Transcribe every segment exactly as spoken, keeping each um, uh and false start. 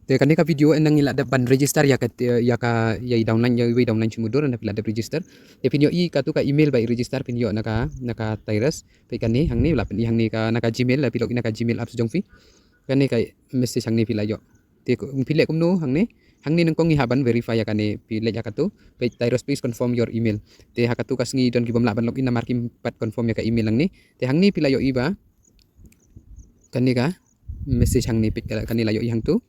Te kane ka video ynda ngi la dep ban register ïa ka, ïa ka, ïa i downline, ïa i wei downline shu mutdur, ynda phi la dep register. Te phin ïohi katu ka email ba i register phin ïoh na ka, na ka Tyrus. Peit kane hangne, la phin ïohi hangne ka, na ka Gmail, la phi log in na ka Gmail apps jong phi. Kane ka message hangne phi la ïoh. Te phi leh kumno hangne, hangne nyngkong ngi hap ban verify ïa kane, phi leh ïa katu. Peit Tyrus, please confirm your email. Te ha katu ka sngi don ki bym lah ban log in namar kim pat confirm ïa ka email hangne. Te hangne phi la ïohi ba kane ka message hangne, peit kane la ïohi hangtu.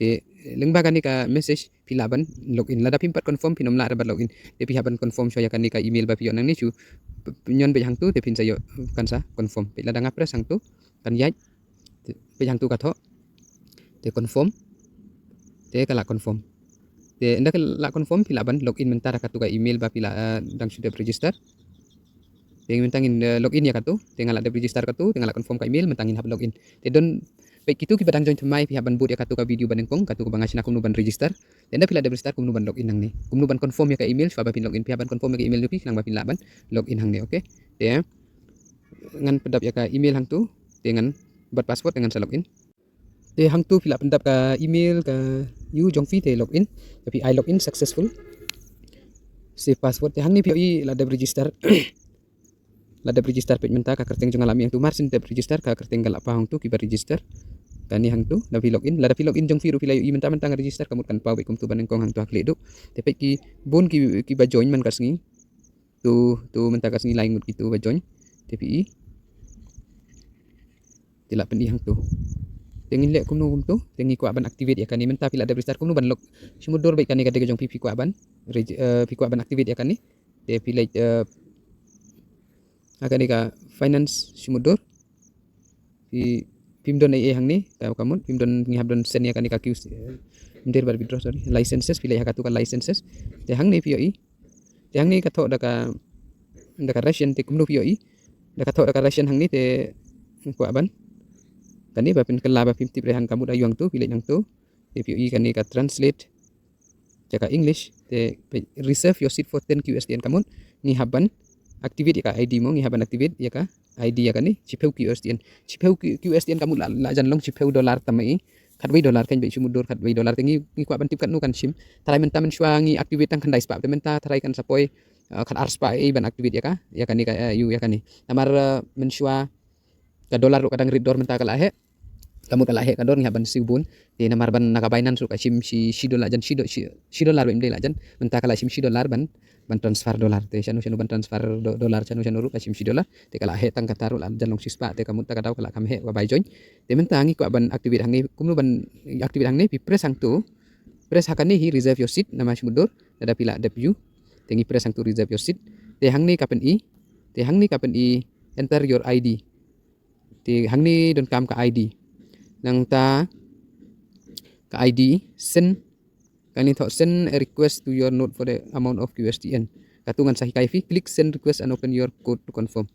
Te lyngba kane ka message phi lah ban log in. Lada phim pat confirm phin ym lah ban log in. Te phi hap ban confirm shuwa ïa kane ka email ba phi ïoh nangne shu pynïon peit hangtu te phin sa ïoh kan sa confirm. Peit lada nga press hangtu kan ïaid. Te peit hangtu ka thoh. Te confirm. Te ka la confirm. Te ynda ka la confirm phi lah ban log in mynta da katu ka email ba phi la, eh, dang shu dep register. Te mynta ngin, eh, log in ïa katu, te nga la dep register katu, te nga la confirm ka email, mynta ngin hap log in. Te don, peit kitu kiba dang join thymmai phi hap ban bud ïa katu ka video ba nyngkong, katu kaba nga shna kumno ban register. Te ynda phi la dep register kumno ban log in hangne. Kumno ban confirm ïa ka email, shuwa ba phin log in phi hap ban confirm ïa ka email jong phi khnang ba phin lah ban log in hangne, okay? Te ngan pyndap ïa ka email hangtu, te ngan, bad password te ngan sa log in. Te hangtu phi la pyndap ka email ka u jong phi te log in. Te phi ai log in successful. Save password. Te hangne phi ïohi la dep register. La dep register peit mynta ka kyrteng jong nga la mih hangtu, mar shen dep register ka kyrteng ka la paw hangtu kiba register. Kane hangtu, lada phi log in, lada phi log in jong phi ruh phi la ïohi mynta, mynta nga register ka mut kan paw beit kumtu ba nyngkong hangtu ha khlieh duh. Te peit ki bun ki, kiba join man ka sngi. Tu, tu mynta ka sngi lai ngut kitu ba join. Te phi i. Te la pyni hangtu. Te ngin leh kumno kumtu, te ngi kwah ban activate ïa kane, mynta phi la dep register kumno ban log. Shu mutdur beit kane ka dei ka jong phi, phi kwah ban reg-, eh, phi kwah ban activate ïa kane. Te phi leit, eh, ha kane ka finance shu mutdur. Phi, phim don ei ei hangne, ka, ka mut, phim don, ngi hap don send ïa kane ka Q C, eh, mynta bad withdraw, sorry, licenses, phi leit ha katu ka licenses. Te hangne phi ïohi. Te hangne ka thoh da ka, da ka ration, te kumno phi ïohi. Da ka thoh da ka ration hangne te kwah ban. Kane ba pynkylla ba phim tip re hangtu ka mut, ïa hangtu, phi leit hangtu. Te phi ïohi kane ka translate. Ïa ka English, te reserve your seat for ten Q S D N ka mut. Ngi hap ban activate ïa ka I D mo, ngi hap ban activate ïa ka I D ïa kane, shiphew Q S D N. Shiphew Q-, Q S D N ka mut la, la jan long shiphew dollar tam ei. Khatwei dollar kan beit shu mutdur khatwei dollar, te ngi, ngi kwah ban tip katno kan shim. Tharai mynta mynshuwa ngi activate tang khyndai spah, te mynta tharai kan sa poi, eh, khatar spah ei ban activate ïa ka, ïa kane ka, eh, ïa kane. Namar, eh, mynshuwa ka dollar ruh ka dang rit dor, mynta ka la heh. Ka mut ka la heh ka dor, ngi hap ban siew bun. Te namar ban na ka Binance ruh ka shim shi, shi dollar jan, shi do-, shi, shi dollar beit ym dei la jan. Mynta ka la shim shi dollar ban, ban transfer dollar. Te shano shano ban transfer do-, dollar, shano shano ruh ka shim shi dollar. Te ka la heh tang kata ruh la jan long shi spah, te ka mut ta ka daw ka la kham heh ka bai join. Te mynta ngi kwah ban activate hangne, kumno ban activate hangne, phi press hangtu. Press ha kane hi reserve your seat, namar shu mutdur, lada phi la dep ïoh. Te ngi press hangtu reserve your seat. Te hangne ka pyni, te hangne ka pyni enter your I D. Te hangne donkam ka I D. Nangta ka I D, send, kane thoh send a request to your node for the amount of Q S D N. Katu ngan sa hikai phi, click send request and open your code to confirm.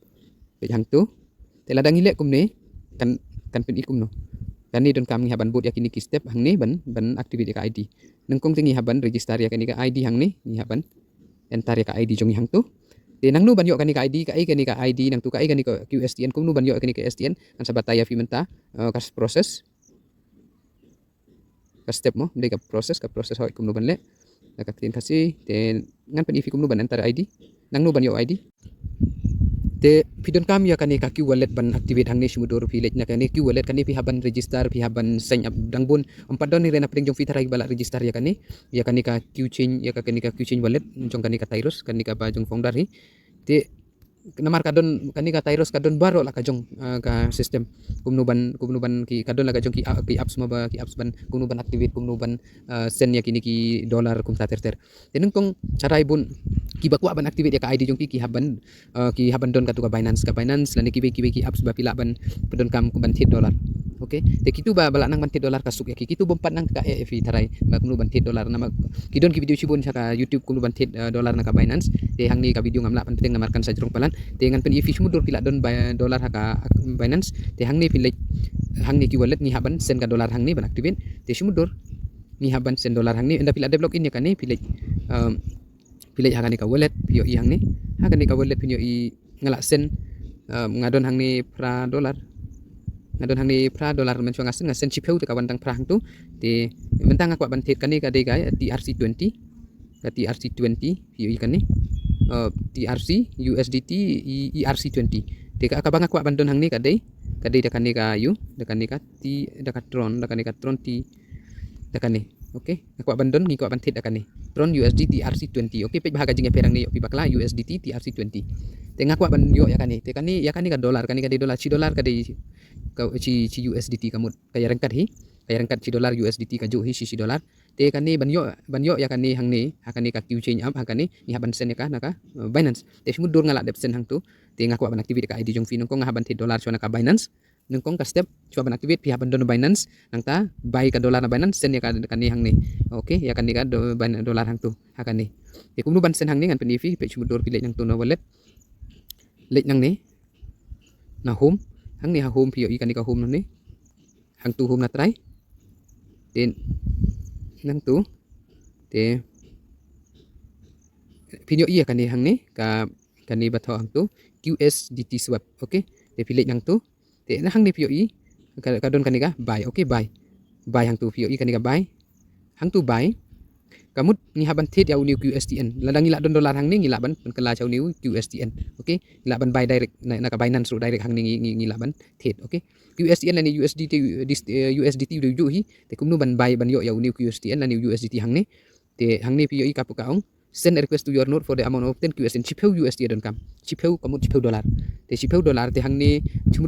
Peit hangtu. Te lada ngi leh kumne, kan, kan pyni kumno. Kane donkam ngi hap ban bud ïa kine ki step hangne ban, ban activate ïa ka I D. Nyngkong te ngi hap ban register ïa kane ka I D hangne, ngi hap ban enter ïa ka I D jong ngi hangtu. Te nangno ban ïoh kane ka I D, kaei kane ka I D, nangtu kaei kane ka Q S D N, kumno ban ïoh kane ka Q S D N, ngan sa batai ïa phi mynta, eh, ka process. Ka step mo, ym dei ka process, ka process hooid kumno ban leh. Da ka ktien Khasi, te ngan pyni phi kumno ban enter I D. Nangno ban ïoh I D. Te phi donkam ïa kane ka Q wallet ban activate hangne, shu mutdur phi leit na kane Q wallet, kane phi hap ban register, phi hap ban sign up dang bun. Ym pat don hi re na pdeng jong phi tharai ba la register ïa kane, ïa kane ka Q chain, ïa ka kane ka Q chain wallet jong kane ka Tyrus, kane kaba jong founder hi. Te namar ka don, kane ka Tyrus ka don baroh la ka jong, eh, ka system. Kumno ban, kumno ban ki, ka don la ka jong ki, ah, ki apps mo ba, ki apps ban, kumno ban activate, kumno ban, eh, send ïa kine ki dollar kumta ter ter. Te nyngkong tharai bun kiba kwah ban activate ïa ka I D jong ki, ki hap ban, eh, ki hap ban don katu ka Binance, ka Binance lane kiwei kiwei ki apps ba phi lah ban pyndonkam kum ban thied dollar. Okay. Te kitu ba, ba lah nang ban thied dollar ka suk ïa ki. Kitu bym pat nang ka eh phi tharai ba kumno ban thied dollar, namar ki don ki video shibun sha ka YouTube kumno ban thied, eh, dollar na ka Binance. Te hangne ka video ngam lah ban pynbteng namar kan sa jrong palat. Te ngan pyni phi shu mutdur phi lah don ba dollar ha ka Binance. Te hangne phi leit, hangne Q wallet ngi hap ban send ka dollar hangne ban activate. Te shu mutdur ngi hap ban send dollar hangne, ynda phi lah dep log in ïa kane phi leit, um, phi leit ha kane ka wallet, phi ïohi hangne. Ha kane ka wallet phin ïohi nga lah send, um, nga don hangne phra dollar. Nga don hangne phra dollar mynshwa nga send, nga send shiphew te ka wan tang phra hangtu. Te mynta nga kwah ban thied kane ka dei ka T R C twenty. Ka T R C twenty, phi ïohi kane. Uh, T R C, U S D T, E R C twenty. Te ka, kaba nga kwah ban don hangne ka dei, ka dei da kane ka ïoh, da kane ka T, da ka Tron, da kane ka Tron T, da kane. Okay, nga kwah ban don, ngi kwah ban thied da kane. Tron U S D T R C twenty. Okay, peit bha ka jingïapher hangne, ïoh phi bakla U S D T T R C twenty. Te nga kwah ban ïoh ïa kane. Te kane, ïa kane ka dollar, kane ka dei dollar, shi dollar ka dei ka, shi, shi U S D T ka mut. Ka ïa ryngkat hi, ka ïa ryngkat shi dollar U S D T ka juh hi shi, shi dollar. Te kane ban ïoh, ban ïoh ïa kane hangne, ha kane ka Q Chain app, ha kane ngi hap ban send ïa ka na ka, uh, Binance. Te phi mutdur nga lah dep send hangtu. Te nga kwah ban activate ka I D jong phi, nyngkong nga hap ban thied dollar shwa na ka Binance. Nyngkong ka step, shwa ban activate phi hap ban don Binance, nangta buy ka dollar na Binance, send ïa ka, kane hangne. Okay, ïa kane ka do-, Bin-, dollar hangtu, ha kane. Te kumno ban send hangne ngan pyni phi, peit phi mutdur phi leit nangtu na wallet. Leit nangne. Na home, hangne ha home phi ïohi kane ka home nangne. Hangtu home na trai. Te nangtu. Te phi ïohi ïa kane hangne ka, kane ba thoh hangtu Q S D T swap. Okay. Te phi leit nangtu. Te na hangne phi ïohi ka, ka don kane ka buy. Okay, buy. Buy hangtu phi ïohi kane ka buy. Hangtu buy. Ka mut ngi hap ban thied ïa une u Q S T N. Lada ngi lah don dollar hangne ngi lah ban, ban kylla sha une u Q S T N. Okay. Ngi lah ban buy direct na, na ka Binance ruh direct hangne ngi, ngi, ngi lah ban thied. Okay. Q S T N lane U S D T, dis-, eh, U S D T u dei u juh hi. Te kumno ban buy ban ïoh ïa une u Q S T N lane U S D T hangne. Te hangne phi ïohi ka put ka ong, send a request to your node for the amount of ten Q S T N. Shiphew U S D T donkam. Shiphew ka mut shiphew dollar. Te shiphew dollar te hangne, shimut